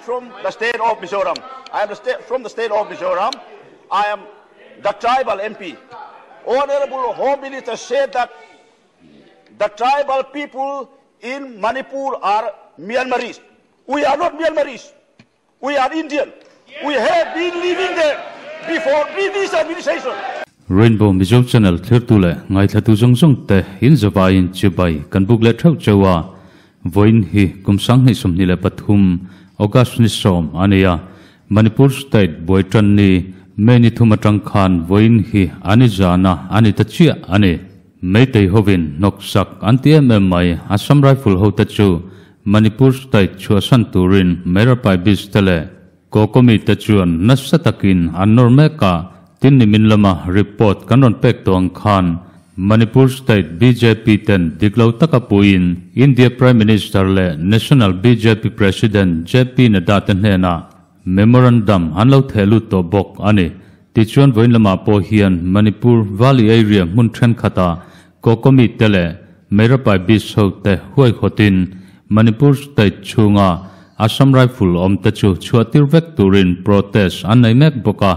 from the state of Mizoram. I am the state, from the state of Mizoram. I am the tribal MP. Honorable Home Minister said that the tribal people in Manipur are Myanmarese. We are not Myanmarese. We are Indian. We have been living there before British administration. Rainbow Mizo Channel thirtu leh ngaithlatu zawng zawng te in zavaiin chibai kan buk leh theuh cheu a. Vawiin hi kum 2023 August ni 10 a ni a. Manipur State buai tan ni May ni thum atang khan vawiin hi a ni zana a ni ta chiah a ni. Meitei hovin hnawksak an ti em em mai. Assam Rifle hote chu Manipur State chhuahsan turin Meirapai Beach te leh Kokomi te chuan nasa takin an nawr mek a, tin nimin lama report kan rawn pek tawh ang khan Manipur State bjp ten dik lo taka puiin India Prime Minister leh National bjp President JP Nadda te hnenah Memorandum an lo theh lut tawh bawk a ni. Tichuan vawiin lamah pawh hian Manipur Valley Area hmun thenkhatah Kokomi te leh Meirapai Beach ho te huaihawtin Manipur State chhunga Assam Rifle awm te chu chhuahtir vek turin protest an nei mek bawk a.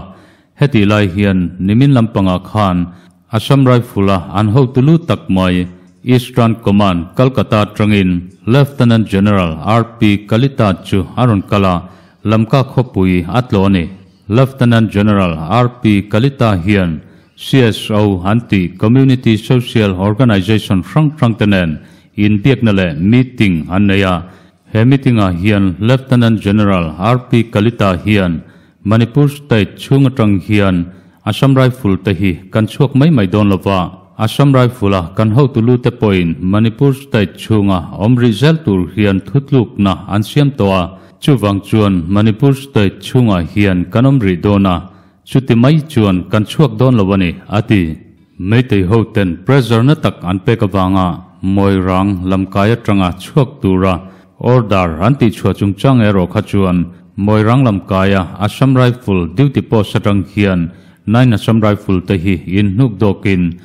Hetih lai hian nimin lampangah khan Assam Rifle-a an hotu lu tak mai Eastern Command Calcutta atangin Lieutenant General RP Kalita chu a rawn kal a, Lamka khawpui a tlawh a ni. Lieutenant General RP Kalita hian CSO an tih Community Social Organization hrang hrang te nen inbiakna leh meeting an nei a. He meeting-ah hian Lieutenant General RP Kalita hian Manipur State chhung atang hian Assam Rifle te hi kan chhuak mai mai dawn lova, Assam Rifle-a kan hotu lu te pawhin Manipur State chhunga awm rih zel tur hian thutlukna an siam tawh a, chuvang chuan Manipur State chhungah hian kan awm rih dawn a, chuti mai chuan kan chhuak dawn lo a ni, a ti. Meitei ho ten pressure na tak an pek avanga Moirang lamkai atanga chhuak tura order an tihchhuah chungchang erawh kha chuan Moirang lamkaia Assam Rifle duty post atang hian nine Assam Rifle te hi inhnuk dawkin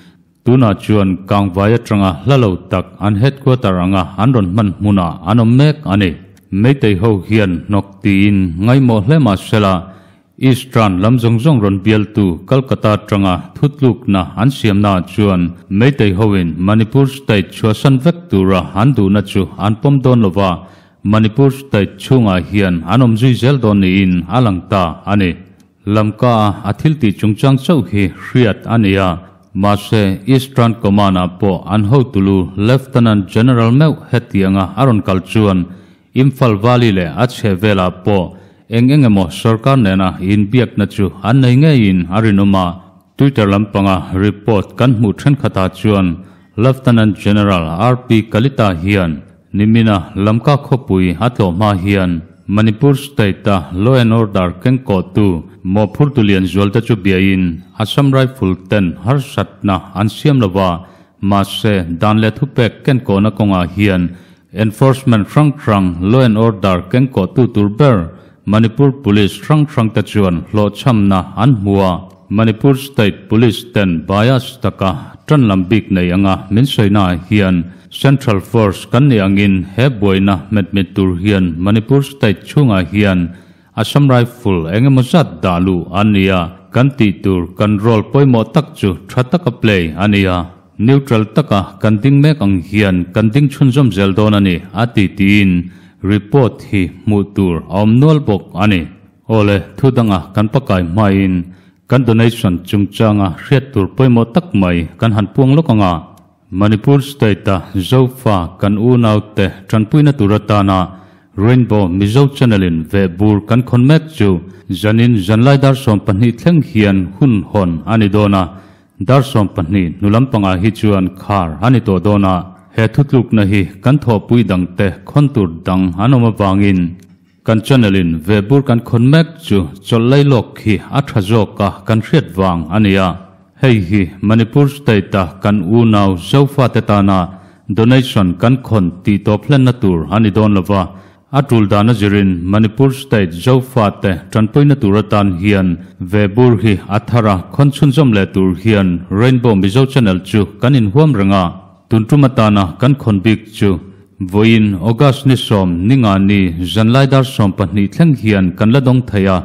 tunah chuan Kangvai atanga hla lo tak an headquarter anga an rawn hman hmunah an awm mek a ni. Meitei ho hian hnawk tiin ngaimawh hle mah sela Eastern lam zawng zawng rawn bialtu Calcutta atanga thutlukna an siamnaah chuan Meitei hoin Manipur state chhuahsan vek tura an duhna chu an pawm dawn lova, Manipur state chhungah hian an awm zui zel dawn niin a lang ta a ni. Lamka a a thil tih chungchang chauh hi hriat a ni a, mahse Eastern Command-ah pawh an hotulu Lieutenant General meuh hetianga a rawn kal chuan Imphal Valley leh a chhehvelah pawh eng eng emaw sorkar nena inbiakna chu an nei ngeiin a rinawm a. Twitter lampanga report kan hmuh thenkhatah chuan Lieutenant General RP Kalita hian nimina Lamka khawpui a tlawh hma hian Manipur State-a law and order kengkawhtu mawhphurtu lian zualte chu biain Assam Rifle ten harsatna an siam lova, mahse dan leh thupek kenkawhna kawngah hian Enforcement hrang hrang, law and order kengkawhtu tur ber Manipur Police hrang hrang te chuan hlawhchhamna an hmu a. Manipur State Police ten bias taka tan lam bik nei anga min sawina hian Central Force kan nih angin he buaina hmetmit tur hian Manipur State chhungah hian Assam Rifle eng emaw zat dah luh an ni a, kan tih tur kan role pawimawh tak chu tha taka play a ni a. Neutral taka kan ding mek ang hian kan ding chhunzawm zel dawn a ni, a ti tiin report hi hmuh tur a awm nual bawk a ni. Awle, thu danga kan pakai hmain kan donation chungchanga hriat tur pawimawh tak mai kan han puang lawk ang a. Manipur State-a Zofa kan unaute tanpuina tur atana Rainbow Mizo Channel-in veh bur kan khawn mek chu zanin zanlai dar 12 thleng hian hun hawn a ni dawn a, dar 12 hnu lampangah hi chuan khar a ni tawh dawn a, he thutlukna hi kan thawhpui dangte khawn tur dang an awm avangin kan channel-in veh bur kan khawn mek chu chawlh lai lawk hi a tha zawk a kan hriat vang a ni a. Hei hi Manipur State-a kan unau Zofate tana donation kan khawn tih tawp hlenna tur a ni dawn lova, a tul dan a zirin Manipur State Zofate tanpuina tur atan hian ve bur hi a thar a khawn chhunzawm leh tur hian Rainbow Mizo Channel chu kan inhuam reng a, tun tum atana kan khawn bik chu. Vawiin August ni sawm ninga ni zanlai dar 12 thleng hian kan la dawng thei a,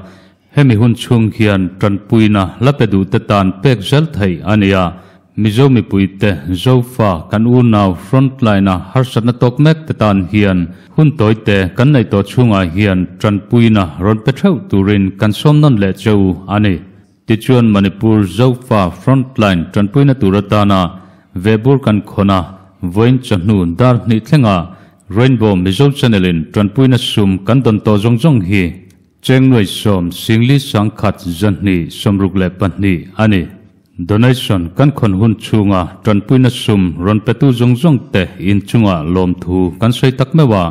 hemi hun chhung hian tanpuina la pe duh te tan pek zel theih a ni a. Mizo mipuite Zofa kan unau frontline a harsatna tawk mek te tan hian hun tawite kan nei tawh chhungah hian tanpuina rawn pe theuh turin kan sawm nawn leh cheu a ni. Tichuan Manipur Zofa frontline tanpuina tur atana vehbur kan khawn a, vawiin chawhnu dar hnih thlenga Rainbow Mizo Channel in tanpuina sum kan dawn tawh zawng zawng hi Cheng nuai sawm singli sangkhat zahnih sawmruk leh pahnih a ni. Donation kan khawn hun chhunga tanpuina sum rawn petu zawng zawng te inchunga lawmthu kan sawi tak meuh a,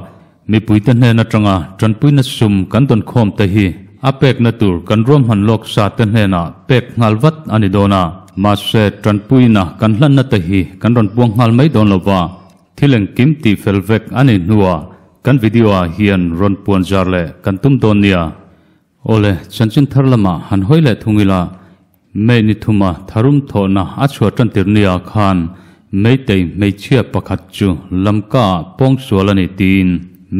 mipuite hnen atanga tanpuina sum kan dawn khawm te hi a pekna tur kan ruahman lawk sa te hnenah pek nghal vat a ni dawn a, mahse tanpuina kan hlanna te hi kan rawn puang nghal mai dawn lova. Thil engkim tih fel vek a nih hnuah kan video ah hian rawn puan zar leh kan tum dawn nia. Awle, chanchin thar lamah han hawi leh thung ila, May ni thuma tharum thawhna a chhuah tan tir nia khan Meitei hmeichhia pakhat chu Lamka ah pawngsual a ni tiin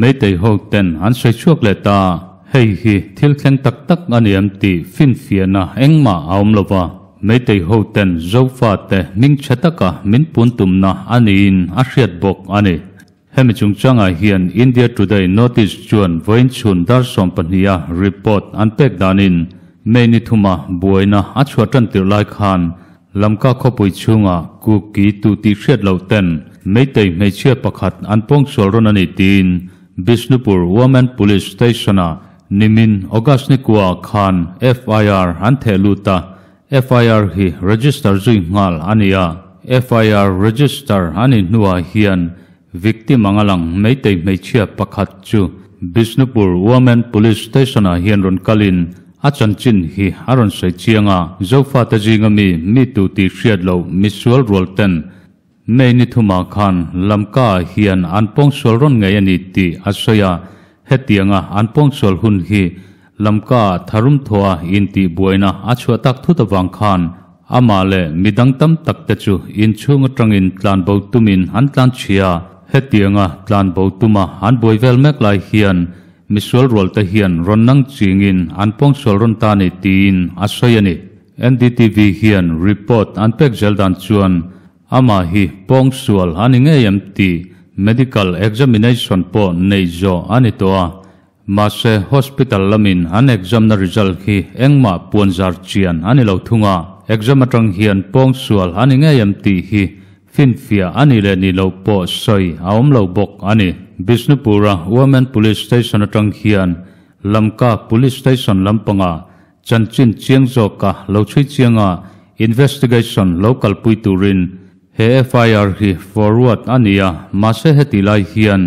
Meitei ho ten an sawi chhuak leh ta. Hei hi thil thleng tak tak a ni em tih finfiahna engmah a awm lova. Meitei ho ten Zofate hming chhe taka min pun tumna a niin a hriat bawk a ni. Hemi chungchangah hian India Today Notice chuan vawiin chhun dar 12 a report an pek danin May ni thuma buaina a chhuah tan tirh lai khan Lamka khawpui chhunga Kuki tu tih hriat loh ten Meitei hmeichhia pakhat an pawngsual rawn a ni tiin Bishnupur Women Police Station-ah Nimin August ni kuaah khan FIR an theh lut a, FIR hi register zui nghal a ni a. FIR register a nih hnuah hian victim anga lang Meitei hmeichhia pakhat chu Bishnupur Women Police Station-ah hian rawn kalin a chanchin hi a rawn sawi chiang a. Zofate zinga mi mi tu tih hriat loh misual rual ten May ni thumah khan Lamka-ah hian an pawngsual rawn ngei a ni tih a sawi a, hetianga an pawngsual hun hi Lamka-ah tharum thawha intihbuaina a chhuah tak thut avang khan amah leh midang tam tak te chu inchhung atangin tlanbo tumin an tlan chhia. Hetianga tlanbo tuma an buai vel mek lai hian misual rual te hian rawn nang chingin an pawngsual rawn ta ni tiin a sawi a ni. NDTV hian report an pek zel dan chuan Amah hi pawngsual a ni ngei em tih medical examination pawh neih zawh a ni tawh a, mahse hospital lamin an exam na result hi engmah puanzar chian a ni lo thung a, exam atang hian pawngsual a ni ngei em tih hi finfiah a nih leh nih loh pawh sawi a awm lo bawk a ni. Bishnupur-a Women Police Station atang hian Lamka Police Station lampangah Chanchin chiang zawka lo chhui chianga investigation lo kalpui turin he FIR hi forward a ni a, mahse heti lai hian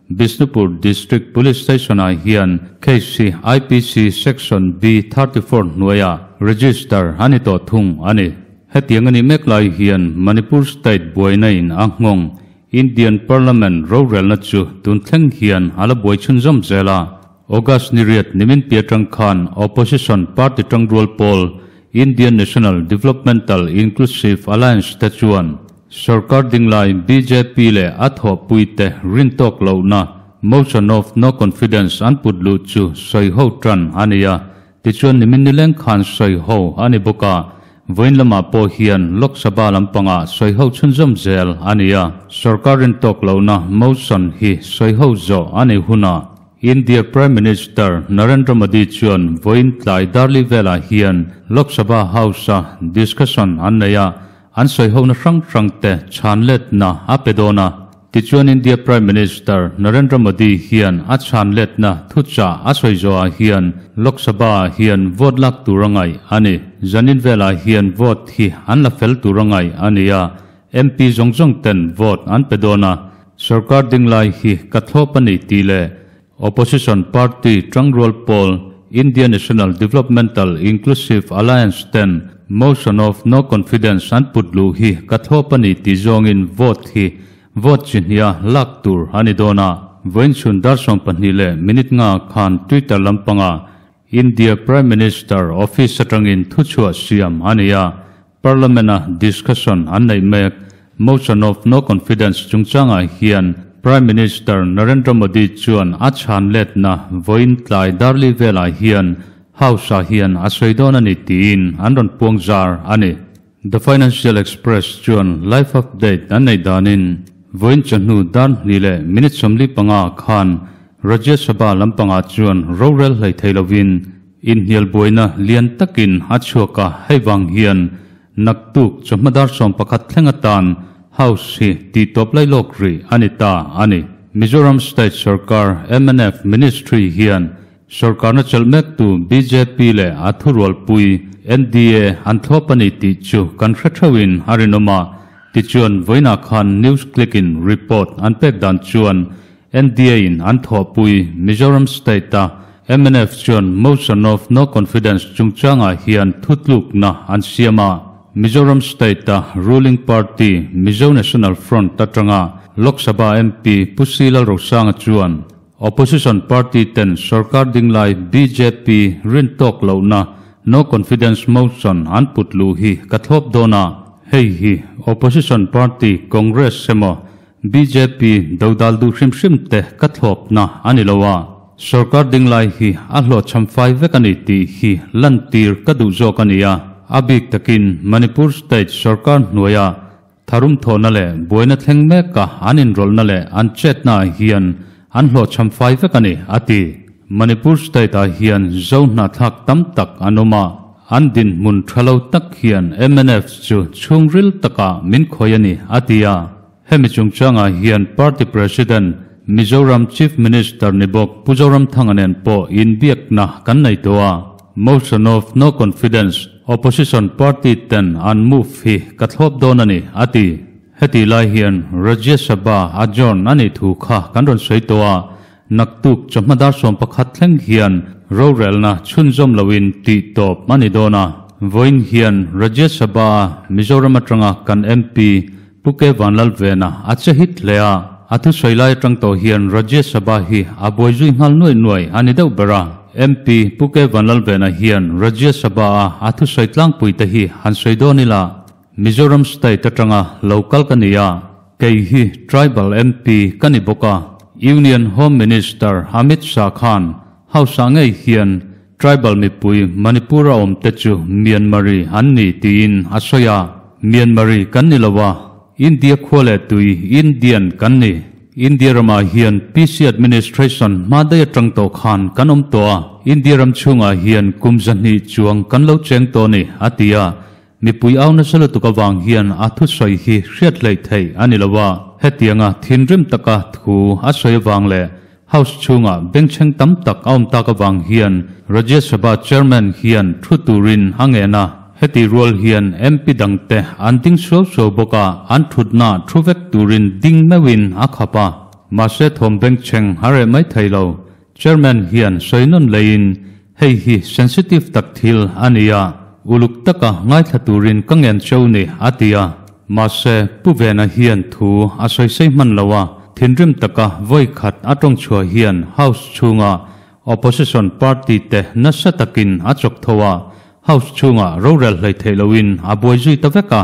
Bishnupur District Police Station-ah hian case hi IPC Section B 34 hnuaiah register a ni tawh thung a ni. Hetiang a nih mek lai hian Manipur State buaina in a nghawng Indian Parliament rorelna chu tun thleng hian a la buai chhunzawm zel a. August ni riat nimin pi atang khan Opposition party tangrual pawl Indian National Developmental Inclusive Alliance te chuan sorkar dinglai bjp leh a thawhpuite rintawk lohna motion of no confidence an put luh chu sawi ho tan a ni a. Tichuan nimin nileng khan sawi ho a ni bawk a, vawiin lamah pawh hian Lok Sabha lampangah sawi ho chhunzawm zel a ni a. Sorkar rintawk lohna motion hi sawi ho zawh a nih hunah India Prime Minister Narendra Modi chuan vawiin tlai darli velah hian Lok Sabha House-a discussion an nei a, an sawihona hrang hrangte chhanletna a pe dawn a. Tichuan India Prime Minister Narendra Modi hian a chhanletna thuchah a sawi zawhah hian Lok Sabha-ah hian vote lak tur a ngaih a ni. Zanin velah hian vote hi an la fel tur a ngaih a ni a, MP zawng zawng ten vote an pe dawn a. Sorkar dinglai hi ka thlawp a ni tih leh Opposition party tangrual pawl India National Developmental Inclusive Alliance ten motion of no confidence an put luh hi ka thlawp a ni tih zawngin vote hi vote chi hniha lak tur a ni dawn a. Vawiin chhun dar 12 leh minute nga khan Twitter lampanga India Prime Minister office atangin thuchhuah siam a ni a, Parliament-a discussion an neih mek motion of no confidence chungchangah hian. Prime Minister Narendra Modi chuan a chhan letna vawiin tlai darli velah hian House-ah hian a sawi dawn a ni tiin an rawn puang zar a ni. The Financial Express chuan live update an neih danin vawiin chawhnu dar hnih leh minute 45 khan Rajya Sabha lampangah chuan rorel hlei thei lovin inhnial buaina lian takin a chhuak a, hei vang hian naktuk chawhma dar 11 thleng atan House hi tihtawp lai lawk rih a ni ta a ni. Mizoram State Sorkar mnf Ministry hian Sorkarna chelh mektu bjp leh a thurualpui NDA an thlawp a ni tih chu kan hre theuhin a rinawm a, tichuan vawiinah khan News Click-in report an pek dan chuan NDA-in an thawhpui Mizoram State-a mnf chuan motion of no confidence chungchangah hian thutlukna an siam a, Mizoram State-a ruling party Mizo National Front atanga Lok Sabha MP Pu Si Lalrosanga chuan Opposition party ten sorkar dinglai bjp rin tawk lohna no confidence motion an put luh hi ka thlawp dawn a, hei hi opposition party Congress emaw bjp dodal duh hrim hrim te ka thlawpna a ni lo a, sorkar dinglai hi a hlawhchham fai vek a ni tih hi lantir ka duh zawk a ni a, a bik takin Manipur state sorkar hnuaia Tharum thawhna leh buaina thleng meka an inrawlhna leh an chetnaah hian an hlawhchham fai vek a ni, a ti. Manipur state-ah hian Zo hnahthlak tam tak an awm a, an dinhmun tha lo tak hian mnf chu chhungril takah min khawih a ni, a ti a. Hemi chungchangah hian party president, Mizoram Chief Minister ni bawk Pu Zoramthanga nen pawh inbiakna kan nei tawh a. Motion of no confidence opposition party ten an move hi ka thlawp dawn a ni, a ti. Heti lai hian Rajya Sabha adjourn a nih thu kha kan rawn sawi tawh a, naktuk chawhma dar 11 thleng hian rorelna chhunzawm loin tih tawp a ni dawn a. Vawiin hian Rajya Sabha a Mizoram atanga kan MP Pu K Vanlalvena a che hit hle a, a thusawi lai atang tawh hian Rajya Sabha hi a buai zui nghal nuai nuai a ni deuh ber a. MP Pu K Vanlalvena hian Rajya Sabha a a thusawi tlangpui te hi han sawi dawn ila, Mizoram state atanga lo kal ka ni a, kei hi tribal MP ka ni bawk a, Union Home Minister Amit Shah khan House ah ngei hian Tribal mipui Manipur a awm te chu Myanmari an ni tiin a sawi a, Myanmari kan ni lo a, India khua leh tui Indian kan ni. India ramah hian PC administration hma daih atang tawh khan kan awm tawh a, India ram chhungah hian kum 200 chuang kan lo cheng tawh a ni, a ti a. Mipui au nasa lutuk avang hian a thusawi hi hriat hleih theih a ni lo a, hetianga thinrim taka thu a sawi avang leh House chhungah bengchheng tam tak a awm tak avang hian Rajya Sabha Chairman hian thu turin a ngen a, heti rual hian MP dangte an ding suau suau bawk a, an thutna thu vek turin ding meuhin a khap a. Mahse thawm bengchheng a reh mai thei lo. Chairman hian sawi nawn leiin hei hi sensitive tak thil a ni a, uluk taka ngaithla turin ka ngen cheu ni, a ti a. Mahse, Pu Vena hian thu a sawi sei hman lo a, thinrim taka vawi khat a tawng chhuah hian House chhunga Opposition party te nasa takin a chawk tho a, House chhunga rorel hlei theih loin a buai zui ta vek a,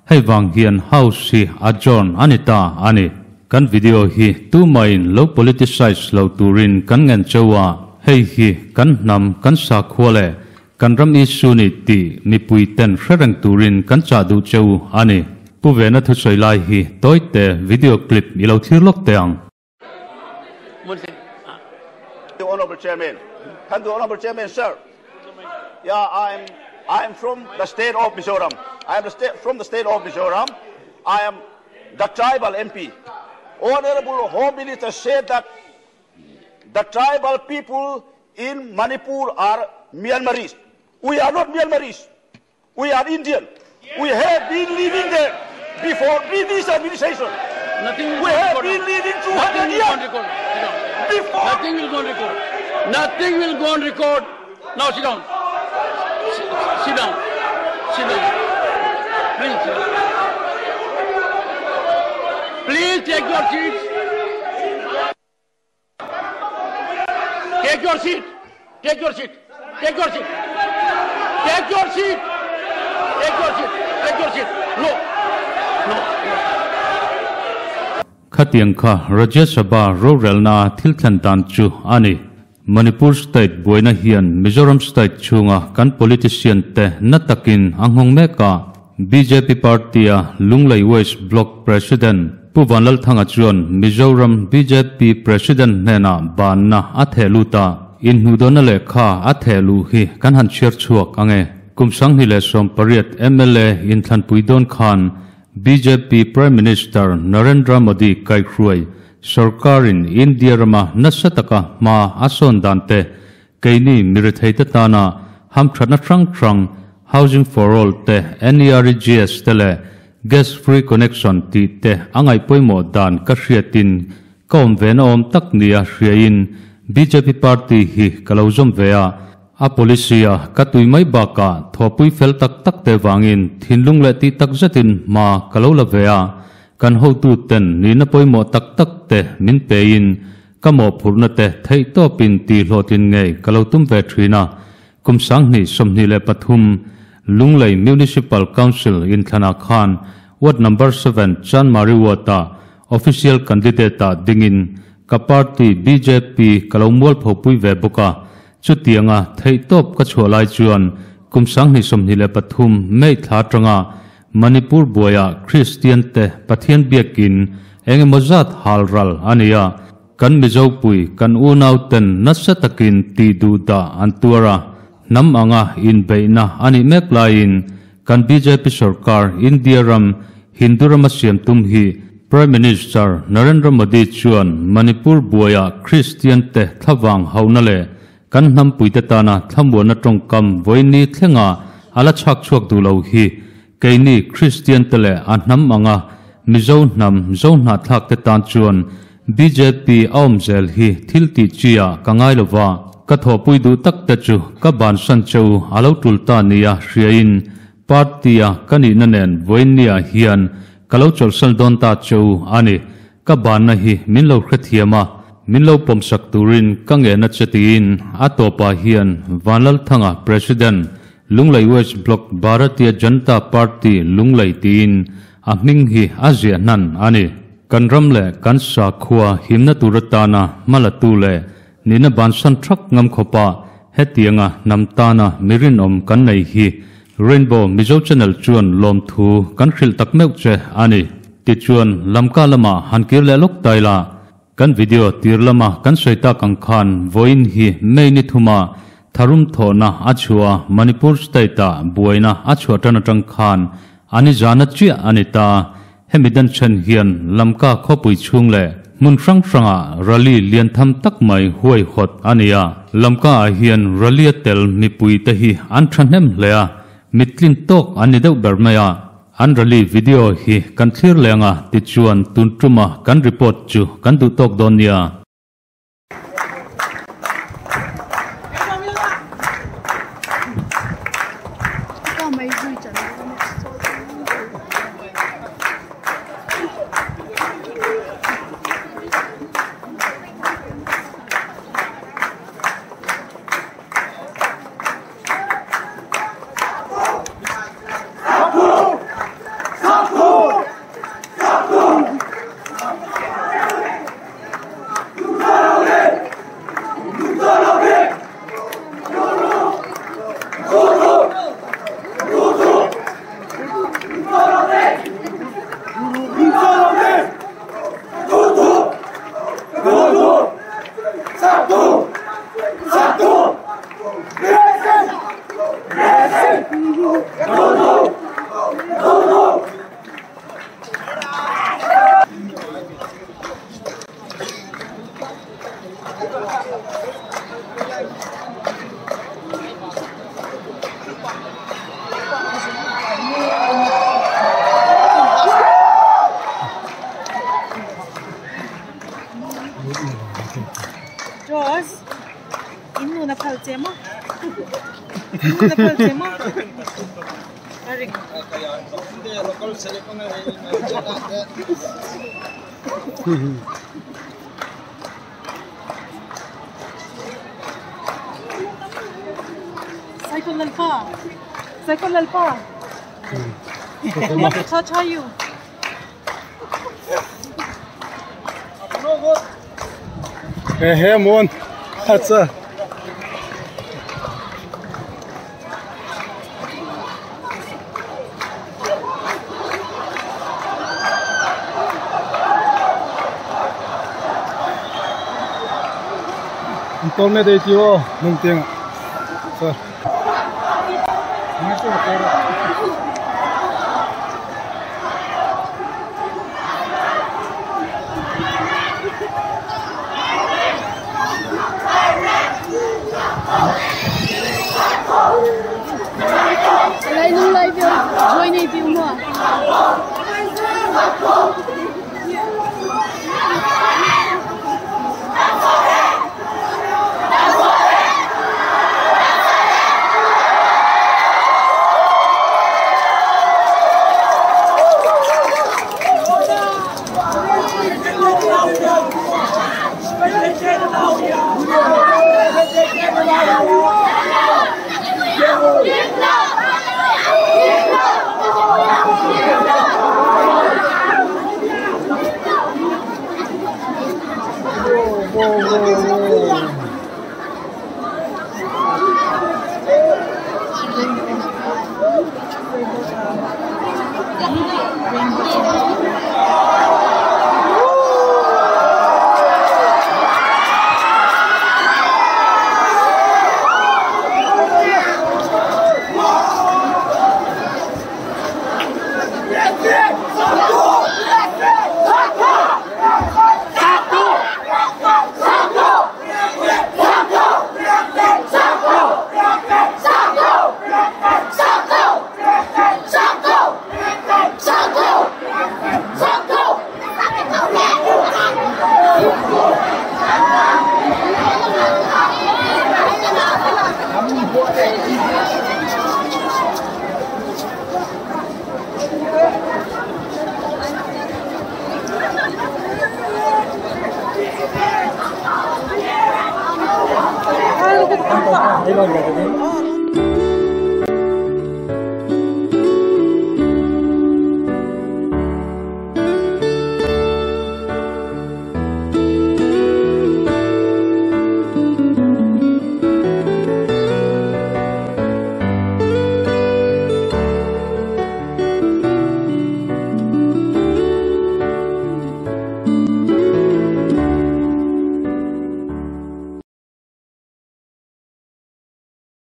hei vang hian House hi adjourn a ni ta a ni. Kan video hi tumahin lo politicize lo turin kan ngen cheu a, hei hi kan hnam kan sakhua leh kan ram issue ni tih mipui ten hre reng turin kan chah duh cheu a ni. Pu Vena thusawi lai hi tawite video clip i lo thlir lawk teh ang. The Honorable Chairman. Thank you, Honorable Chairman, sir. Yeah, I'm from the state of Mizoram. I am the state, from the state of Mizoram. I am the tribal MP. Honorable Home Minister said that the tribal people in Manipur are Myanmarese. We are not Myanmarese. We are Indian. We have been living there before British administration. Nothing will We go on have record. been living 200 Nothing will go on years record. Sit down. before. Nothing will go on record. Nothing will go on record. Now sit down. Sit down. Sit down. Please sit down. Please take your seats. Take your seat. Take your seat. Take your seat. Take your seat. Take your seat. Take your seat. No. No. Khatiang kha Rajya Sabha rorelna thil thlen dan chu ani. Manipur state buaina hian Mizoram state chhunga kan politician te na takin a nghawng mek a. Bjp party a Lunglei West Block President Pu Vanlalthanga chuan Mizoram bjp President hnenah banna a theh lut a, inhnuhdawhna lehkha a theh luh hi kan han chhiar chhuak ang e. Kum 2018 mla inthlanpui dawn khan bjp Prime Minister Narendra Modi kaihhruai sorkarin India rama nasa taka hma a sawn dan te, keini miretheite tana hamthatna hrang hrang Housing for All te, NEREGS te leh Gas Free Connection tih te a ngaih pawimawh dan ka hriatin ka awm ve na awm tak nia hriain bjp party hi ka lo zawm ve a. A policy a ka tui mai bakah thawhpui fel tak tak te vangin thinlung leh tih tak zetin hma ka lo la ve a, kan hotu ten nihna pawimawh tak tak te min pein ka mawhphurhna te theihtawpin tih hlawhtlin ngei ka lo tum ve thin a. Kum 2023 Lunglei Municipal Council inthlanah khan Ward Number 7 Chanmari Ward-ah Official Candidate-ah dingin ka party bjp ka lo mualphopui ve bawk a. Chutianga theihtawp ka chhuah lai chuan kum 2023 May thla atanga Manipur buaiah Kristian te Pathian biakin eng emaw zat hal ral a ni a, kan Mizopui kan unau ten nasa takin tih duh dah an tuar a, hnam anga inbeihna a nih mek laiin kan bjp sorkar India ram Hindu rama siam tum hi Prime Minister Narendra Modi chuan Manipur buaiah Kristian te thlavang hauhna leh kan hnampuite tana thlamuanna tawngkam vawiini thlenga a la chhak chhuak duh lo hi keini Kristian te leh a hnam anga Mizo hnam Zo hnahthlak te tan chuan bjp a awm zel hi thil tih chi ah ka ngai lo va, ka thawhpui duh tak te chu ka bansan cheu a lo tul ta nia hriain party a ka nihna nen vawiinniah hian ka lo chawlhsal dawn ta cheu a ni. Ka banna hi min lo hrethiam a, min lo pawmsak turin ka ngehna che tiin a tawpah hian Vanlalthanga President, Lunglei West Block Bharatiya Janata Party Lunglei tiin a hming hi a ziah hnan a ni. Kan ram leh kan sakhua himna tur atana hmalatu leh nihna bansan thak ngam khawpa hetianga hnam tana mi rinawm kan nei hi Rainbow Mizo Channel chuan lawmthu kan hrilh tak meuh che a ni. Tichuan Lamka lamah han kir leh lawk tai la, kan video tir lama kan sawi tak ang khan vawiin hi May ni thuma tharum thawhna a chhuah a, Manipur state-ah buaina a chhuah tan atang khan a ni zana chiah a ni ta. Hemi dan chhan hian Lamka khawpui chhung leh hmun hrang hrangah rally lian tham tak mai huaihawt a ni a. Lamka-ah hian rally a tel mipui te hi an thahnem hle a, mittlin tawk an ni deuh ber mai a. An rally video hi kan thlir leng a, tichuan tun tuma kan report chu kan duh tawk dawn nia. Jos, in nuna phal che maw? In nuna phal che maw? Ka ring. Cycle lalpa. Cycle lalpa. Cha cha you. He he mon acha Tol me dei tio nung tiang sir. Lai nung lai view join ei view mo.